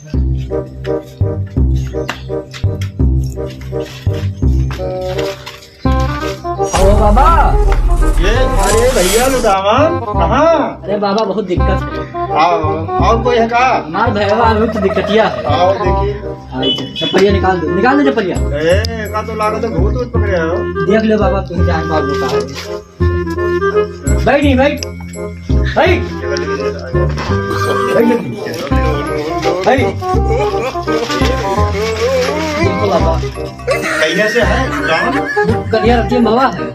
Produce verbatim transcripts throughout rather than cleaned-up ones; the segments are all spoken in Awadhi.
आओ बाबा। ये, अरे भैया लुटावन, कहाँ? अरे बाबा, बहुत दिक्कत है। आओ, और कोई है का? हमार भैया अभी तो दिक्कतिया है। आओ देखी। हाँ, चप्पलिया निकाल दो, निकाल दो चप्पलिया। ए, का तो लागत है भूत ऊत पकड़े हो। देख लो बाबा, तुम जान बाबू का है। बैठ नहीं, बैठ। बैठ। बैठ। बैठ। देखो बाबा। कैसे है? करिया रतिया बाबा है।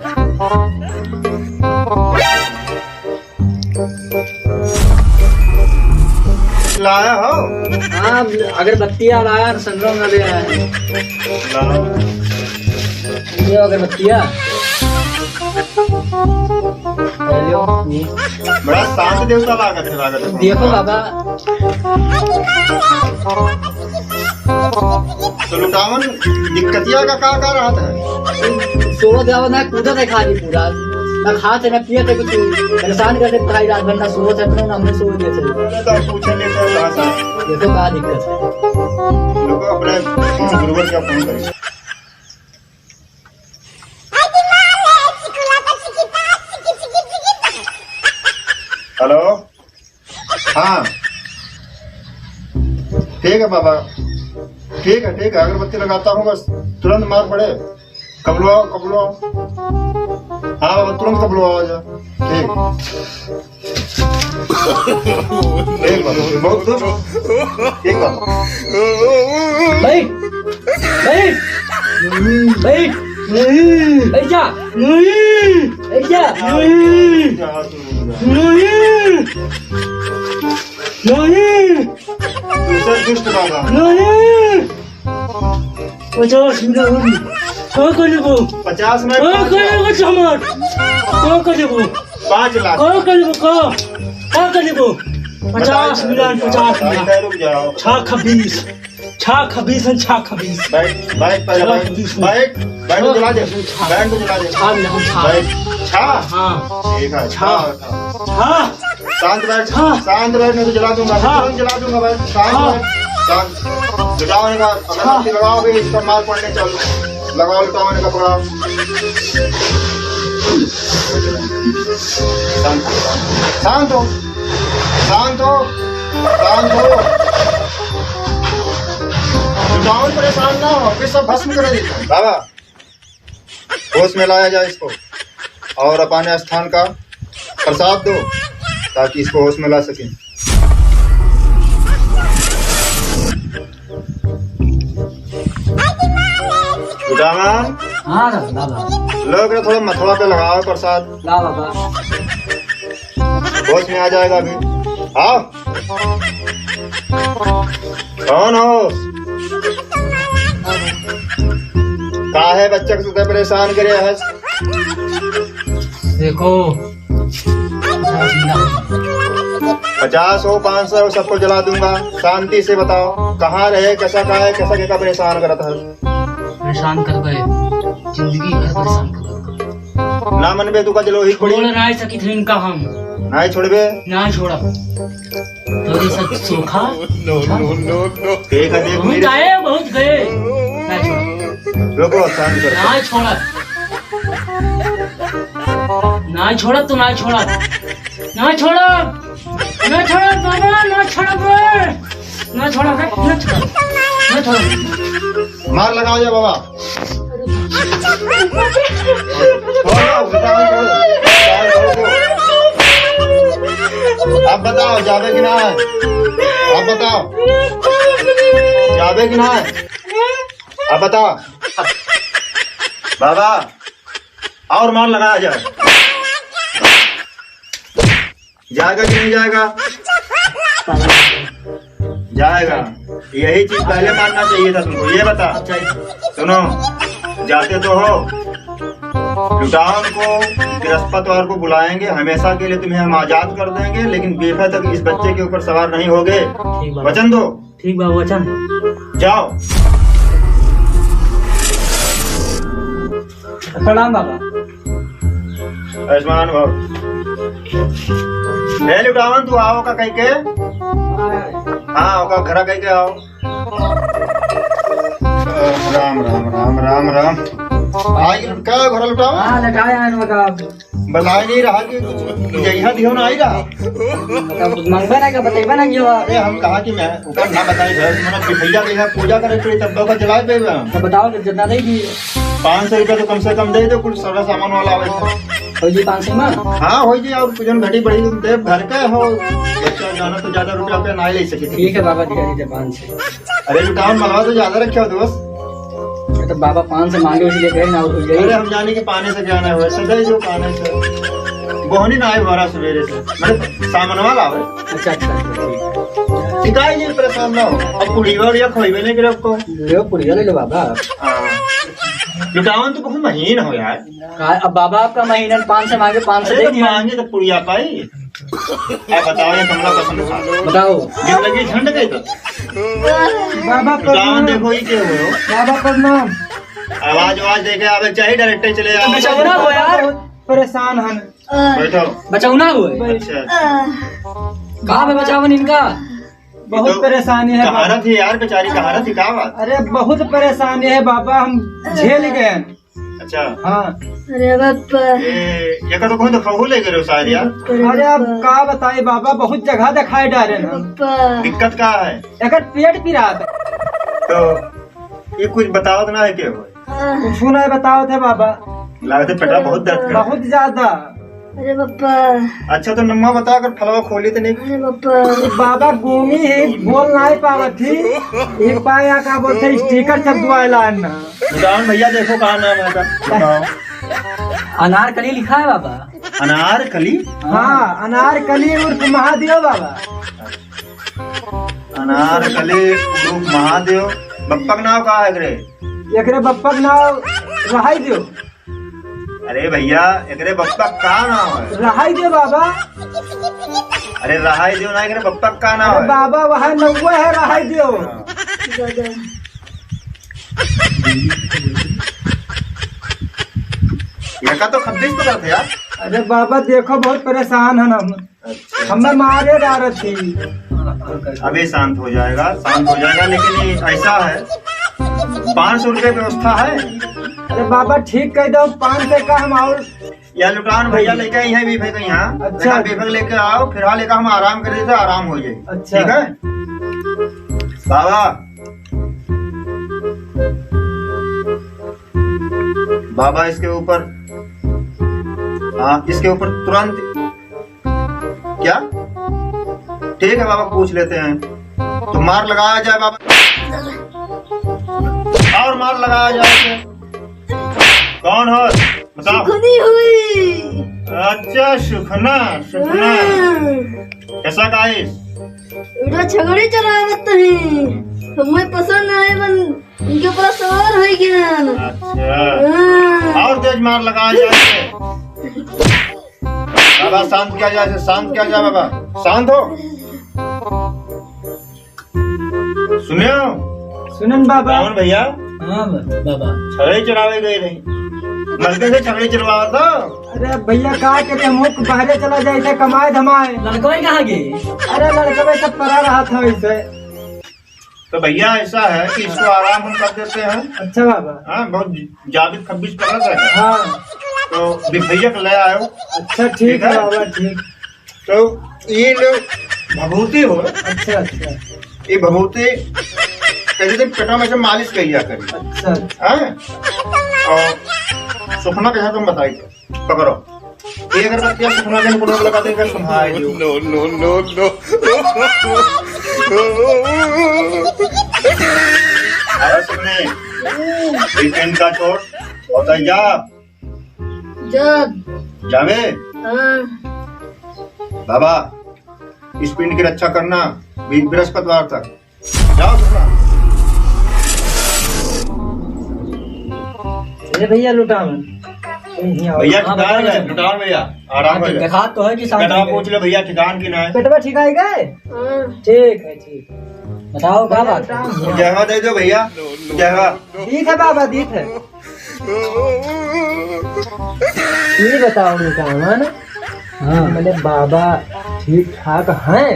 लाया हो? हाँ, अगरबत्ती आ लाया, संगम ना ले आया है। लाओ। ये अगरबत्तिया। हेलो, ये। बड़ा शांत देवता लागत है, लागत है। देखो बाबा। तो लुटावन, दिक्कतिया का का, का रहत है? सोवत गावत ना, कूदत है खाली पूरा। ना खात है, ना पियत है कुछ। परेशान कर देत है रात भर, ना सोवत है, ना हमने सोवे देत है। अरे तो पूछे नहीं तो कहाँ से? देखो का दिक्कत है। देखो अपने गुरुवर का फोन करें। हेलो। हाँ, ठीक है बाबा, ठीक है, ठीक है, अगरबत्ती लगाता हूँ, बस तुरंत मार पड़े। कबलो आओ, कबलो आओ। हाँ बाबा, तुरंत कबलो आओ, आ जा। ठीक, ठीक बाबा, बहुत खुश। ठीक बाबा। बैठ, बैठ, बैठ, बैठ जा, बैठ जा। नहीं। दूसरा दुष्ट बाबा। नहीं। पचास मिला होगी। का कर लेबो? पचास में का पाँच कर लाख। लेबो चमार? का कर लेबो? पाँच लाख। का कर लेबो? का? का कर लेबो? पचास मिला, पचास मिला। रुक जाओ। छा खबीस। छा खबीस है, छा खबीस। बैठ, बैठ, पहले छा बैठ, खबीस है। बैठ, बैठ, छा जला दे। खबीस है, छा। बैठ, जला दे। छा मिला, छा। बैठ, छा। हाँ। ठीक है, छा। छा। हाँ। शांत बैठ, हाँ। शांत बैठ, नहीं तो जला दूंगा, हाँ। तुरंत जला दूंगा भाई, शांत हाँ। बैठ, शांत। लुटावन का, हाँ। अगरबत्ती लगाओ भी, इसका मार पड़ने चल, लगाओ लुटावन का पकड़ाओ। शांत, शांत हो, शांत हो, शांत हो। लुटावन परेशान ना हो, फिर सब भस्म कर देता हूँ। बाबा, होश में लाया जाए इसको और अपने स्थान का प्रसाद दो, ताकि इसको होश में ला सकें। लुटावन। हाँ, ला, ला, ला। लोग रे, थोड़ा मथवा पे लगाओ प्रसाद। ला, ला, ला। होश में आ जाएगा अभी। आओ। कौन हो? काहे बच्चा के सुते परेशान करे है? देखो, पचास हो, पाँच सौ हो, सबको जला दूंगा। शांति से बताओ, कहाँ रहे, कैसा का है, कैसा के का परेशान करत है? परेशान कर गए, जिंदगी भर परेशान कर गए। ना मन बे, तू का जलो ही पड़ी। छोड़ नाहीं सकित है इनका हम। नाहीं छोड़बे? नाहीं छोड़ा। तो ये सब सोखा? No, no, no, no। ठीक है, देख बहुत मेरे आए, बहुत गए। नाहीं छोड़ा। रुको, शांत कर। नाहीं छोड़ा। नाहीं छोड़ा, तू नाहीं छोड़ा। नाहीं छोड़ा। नाहीं छोड़ा, बाबा, नाहीं छोड़ा बे। नाहीं छोड़ा बे, नाहीं छोड़ा। नाहीं छोड़ा। मार लगाओ जा बाबा। अब बताओ, जाबे कि नाहीं? अब बताओ, जाबे कि नाहीं? अब बताओ बाबा, और मार लगाया जाए। जाएगा कि नहीं जाएगा? जाएगा। यही चीज पहले मानना चाहिए था तुमको। ये बता, सुनो, जाते तो हो, लुटावन को बृहस्पतिवार को बुलाएंगे, हमेशा के लिए तुम्हें हम आजाद कर देंगे, लेकिन बेफे तक इस बच्चे के ऊपर सवार नहीं होगे। ठीक बाबा। वचन दो। ठीक बा, वचन। जाओ। प्रणाम बाबा। आयुष्मान भव। ले लुटावन, तू आओ का कह के। हाँ, ओका घरा कह के आओ। राम, राम, राम, राम, राम। आई का घरा लुटावा? हाँ, लुटाया है इनका। बनाए नहीं रहा कि कुछ जइहा दियो ना आई रहा। तब मंगबे ना का, बतेबे ना क्यों? अरे हम कहा कि मैं ऊपर ना बताए घर, मतलब कि भैया के यहाँ पूजा करे पड़ी तब ओका जलाए पे हम। तो बताओ तो जितना दे दी। पाँच सौ रुपया तो कम से कम दे दो, कुछ सारा सामान वाला आवे था। हो जी पाँच सौ में? हाँ, हो जी, और कुछ घटी बढ़ी तुम दे, घर का हो, बच्चा जाना तो ज्यादा रुपया पे ना ले सके। ठीक है बाबा, दिया दीजिए पाँच सौ। अरे लुटावन मलवा तो ज्यादा रखे हो दोस्त। अरे तो बाबा पाँच सौ मांगे, उसी लेके ना हो जाए। अरे हम जाने कि पाने से क्या ना हो, सदा ही जो पाने से। बोहनी ना आए हमारा सवेरे से, मतलब सामान वाला आवे। अच्छा, अच्छा, अच्छा, ठीक। शिकायत नहीं, परेशान ना हो। अब पुड़िया उड़िया खोइबे नहीं करे आपको। ले पुड़िया ले लो बाबा। हाँ। लुटावन तो बहुत महीन हो यार। का, अब बाबा आपका महीना पाँच सौ मांगे, पाँच सौ अरे दे तो दिया। मांगे तो पुड़िया पाई। अब बताओ ये कमला पसंद था। बताओ। जिंदगी झंड गई तो। बाबा लुटावन प्रणाम। देखो ये क्या हुआ हो? बाबा प्रणाम। आवाज आवाज देके आवे चाहे डायरेक्ट चले जाओ। बचाओ ना हो यार। बहुत परेशान हन। बैठो। बचाओ ना हो। अच्छा। कहाँ पे बचावन इनका? बहुत तो परेशानी है बाबा। कहारत ही यार, बेचारी कहारत ही, का बात? अरे बहुत परेशानी है बाबा, हम झेल गए। अच्छा। हाँ। अरे बापा। ए, ये का तो कोई तो खहू ले गए हो शायद यार। अरे अब का बताए बाबा, बहुत जगह दिखाए डारे ना। बापा। दिक्कत का है? एकर पेट पिरात है। तो ये कुछ बतावत ना है के हो? कुछ नहीं बतावत है बाबा। लागत है पेटा बहुत दर्द कर। बहुत ज्यादा। अरे बापा। अच्छा तो नम्मा बता, अगर फलवा खोली तो नहीं? अरे बापा। बाबा गोमी है, बोल नहीं पावत थी। एक पाया का बोलते स्टिकर सब दुआ लान ना। बताओ भैया, देखो का नाम है का? बताओ। अनारकली लिखा है बाबा। अनारकली? हाँ, अनारकली उर्फ महादेव बाबा। अनारकली उर्फ महादेव। बप्पक नाव का है एकरे? एकरे बप्पक नाव रहाई देव। अरे भैया, एकरे बप्पक का नाव है? रहाई देव बाबा। अरे रहाई देव ना, एकरे बप्पक का नाव अरे है? बाबा, वह नौवा है रहाई देव। हाँ। एका तो खब्बीस पकड़त है यार। अरे बाबा, देखो, बहुत परेशान हन हम। अच्छा। हमें मारे डारत थी। अभी शांत हो जाएगा, शांत हो जाएगा, लेकिन ये ऐसा है, पाँच सौ रुपये व्यवस्था है। अरे बाबा, ठीक कह दो, पाँच सौ का हम और या लुटान भैया लेके आई है बीफे के यहाँ। अच्छा। लेकिन बीफे लेके आओ, फिर हाँ लेकर हम आराम कर देते, आराम हो जाए। अच्छा। ठीक है बाबा। बाबा इसके ऊपर, हाँ, इसके ऊपर तुरंत क्या? ठीक है बाबा, पूछ लेते हैं। तो मार लगाया जाए बाबा, और मार लगाया जाए इसे। कौन हो? बताओ। सुखनी हुई। अच्छा, सुखना, सुखना। हाँ। कैसा गाइस? एटा छगड़ी चलावत ही। हमें पसंद नहीं बन, इनके ऊपर सवार हो गया। अच्छा। हाँ। और तेज मार लगाया जाए। बाबा, शांत किया जाए, शांत किया जाए बाबा, शांत हो। सुने हो? सुनन बाबा। रावण भैया। हाँ बा-, बाबा। छगड़ी चरावे गए रही। मलके से छगड़ी चरवावा था। अरे भैया, का करे, हम लोग बाहरे चला जाए थे, कमाए धमाए। लड़कवे कहाँ गए? अरे लड़कवे सब परा रहा था वैसे। तो भैया, ऐसा है कि इसको आराम हम कर देते हैं। अच्छा बाबा। हाँ, बहुत जादे खब्बीस पकड़त है। हाँ। तो बिफैया के ले आयो। अच्छा, ठीक ठीक है है। बाबा, ठीक। तो ये लो भभूति हो। अच्छा, अच्छा। ये भभूति कैसे दिन पेटवा में से मालिश कइया करी। अच्छा, अच्छा। हाँ? और सुखना कैसा तुम बताइए। पकड़ो। ये अगरबत्तियाँ सुखना के मुकुट में लगा देगा, सुनाए जो। No, no, no, no। अरे सुखने, weekend का छोड़, और तै जा। जा। जावे? हाँ। बाबा, इस पिंड की रक्षा करना, बृ-, बृहस्पतिवार तक। जाओ सुखना। ए भैया लुटावन। ए, हियाँ आओ। भैया, हाँ, ठिकान बताओ है, ना। लुटावन भैया, आराम हाँ, हो जाए। देखा तो है कि शांति पेटवा है। पूछ ले भैया, ठिकान की ना है। पेटवा ठीक है गए? हाँ। ठीक है, ठीक। बताओ, का बात है? जहवा दे दो भैया, जहवा। दीत है बाबा, दीत है। ये बताओ लुटावन। हाँ। मैंने बाबा ठीक ठाक हैं?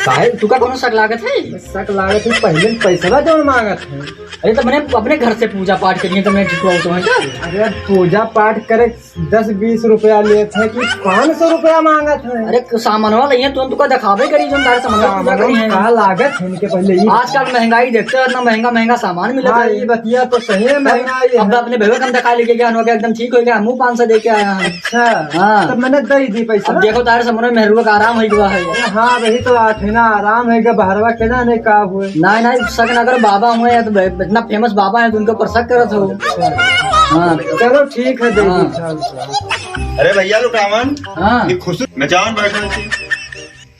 काहे, तुका कौनो शक लागत है? शक लागत है, पहले पैसवा जौन मांगत है। अरे, तो मैंने अपने घर से पूजा पाठ करिए, तो मैं ठीक हुआ तो है क्या? अरे, पूजा पाठ करे दस बीस रुपया लेत है कि पाँच सौ रुपया मांगत है? अरे, सामानवा लइहे, तुरंत तुका दिखावे करी, जौन तारे सामानवा पूजा सामानवा करी है। का लागत है इनके पहले ही? आजकल महंगाई देखते हो, इतना महंगा महंगा सामान मिलत हाँ, है। ये बतिया तो सही है, महंगाई है। अब अपने भैया का हम दिखा लेके गया, हो गया एकदम ठीक हो गया, हमहू पाँच सौ दे के आया है। अच्छा, हाँ। तब मैंने दे दी पैसा। अब देखो तारे समझ में मेहरुआ का आराम हो गया है। अरे हाँ, वही तो बात है ना, आराम है कि बहरवा के ना नहीं का हुए। नहीं, नहीं, शक ना करो, बाबा हुए हैं तो ब-, इतना फेमस बाबा है तो उनके ऊपर शक करत हो। अच्छा। हाँ। चलो ठीक है, दे दी, हाँ। अच्छा, अच्छा। अरे भैया लुटावन, हाँ। ये खुसुर, मैं जान बैठा थी।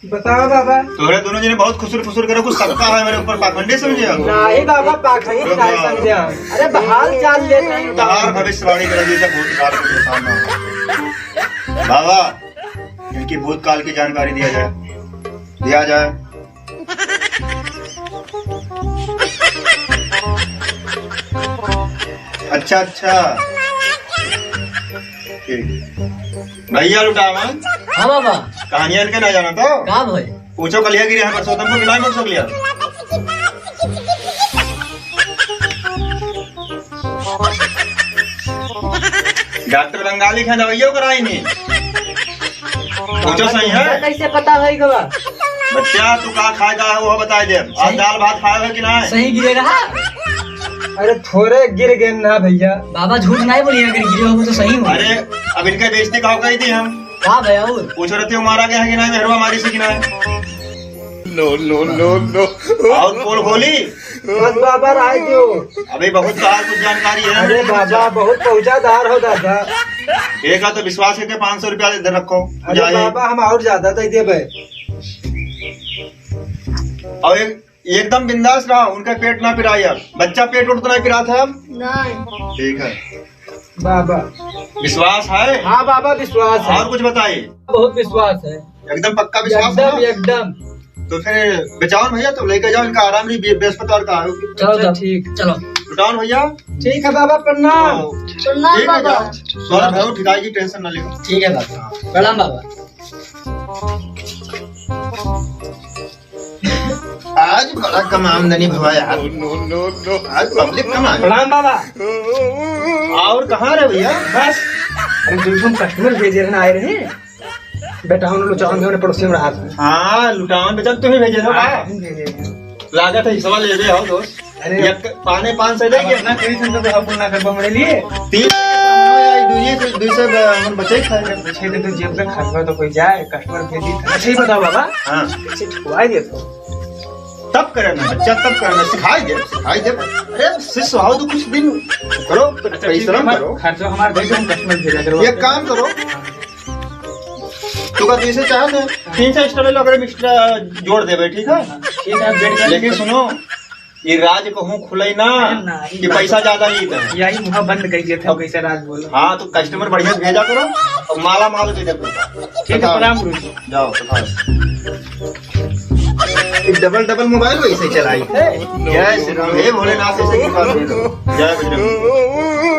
बताओ बाबा। तोहरे दोनों जने बहुत खुसुर फुसुर करे, कुछ सबका है मेरे ऊपर पाखंडी समझे आप? नहीं बाबा, पाखंडी नहीं समझे हम। अरे, हाल चाल लेत हैं। बाहर भविष्यवाणी करे, जैसे भूतकाल के परेशान ना हो। बाबा, इनकी भूतकाल की जानकारी दिया जाए, दिया जाए। अच्छा, अच्छा। ठीक। भैया लुटावन। हाँ बाबा। कहानियन के ना जाना तो? का भाई? पूछो कलिया गिरे हैं परसोत्तम को, मिला परसों कलिया। डॉक्टर बंगाली के दवाइयों कराई नहीं। पूछो सही है? कैसे पता है गवा? बच्चा, तू का खाए का है, वो बताए दे। और सही। दाल भात खाए हो कि ना? सही गिरे रहा। अरे, थोड़े गिर गए ना भैया। बाबा, झूठ नहीं बोलिए, अगर गिरे हो तो सही हो। अरे, अब इनका बेइज्जती का हो गई थी हम। का भैया, और? पूछो रहते हो, मारा गया है कि नहीं, मेहरबा मारी से कि नहीं? No, no, no, no। और पोल खोली? बस बाबा, राय दियो। अभी बहुत कहा कुछ जानकारी है। अरे बाबा, बहुत पहुंचादार हो दादा। एक आध तो विश्वास करके पाँच सौ रुपया दे रखो। अरे जाए। बाबा, हम और ज्यादा दे देबे। और एक, एकदम बिंदास रहा, उनका पेट ना पिराए अब। बच्चा पेट उठ तो नहीं पिरात है अब? नहीं। ठीक है। बाबा। विश्वास है? हाँ बाबा, विश्वास है। और कुछ बताइए। बहुत विश्वास है। एकदम पक्का विश्वास है एकदम, ना? एकदम। तो फिर बचाओ भैया, तो लेके जाओ इनका आराम रही, बृहस्पतिवार का है। चलो, अच्छा, चलो। ठीक। चलो। लुटाओ भैया। ठीक है बाबा, प्रणाम। तो प्रणाम ठीक है बाबा। भैया। स्वागत है, ठिकाई की tension ना लेगा। ठीक है बाबा। प्रणाम बाबा। आज बड़ा कम आमदनी भवा यार। No, no, no। आज public कम आ गई। प्रणाम बाबा। और कहाँ रहे भैया? बस, अरे, जो तुम customer भेजे रहे ना, आए रहे। बेटा, हम लोग लुटावन के पड़ोसी में रहा था। हाँ, लुटावन बेटा, तुम्हें भेजे रहे हो हाँ, का? हम भेजे रहे हैं। लागत है, हिस्सा ले रहे हो दोस्त। अरे। एक पाने पाँच सौ दे अब के। अपना कोई संग तो हम ना करबा हमरे लिए। तीन, दुइये से, दुई से, अ, हम बचे खाए। बचे के तो जेब में खर्चा तो कोई जाए, customer भेजी। अच्छा, ये बताओ बाबा। हाँ। कैसे ठुकवाई दे तो? तब करे ना बच्चा, तब करे ना, सिखाई दे, सिखाई दे। अरे शिष्य हो तो कुछ दिन करो, अच्छा, ठीक है, परिश्रम हमार करो। खर्चा हमार दे दो, हम customer भेजा करो। एक काम करो, हाँ। तू का दुई से चाहे ना, तीन से extra ले लो, अगर extra जोड़ देबे, ठीक है? ठीक है, आप वेट कर लेकिन लीजिए। सुनो, ये राज कहूँ खुले ना अरे ना, कि ये पैसा बात ज्यादा लीत है। यही मुँह बंद कर दिया था, हाँ। कैसे राज बोलो। हाँ, तो customer बढ़िया से भेजा करो और माला माल दे दे करो। ठीक है, बताओ। प्रणाम गुरु जी। जाओ, बताओ। ये double double mobile वैसे चलाई। जय श्री राम, हे भोलेनाथ, ऐसे कृपा दे दो। जय बजरंग।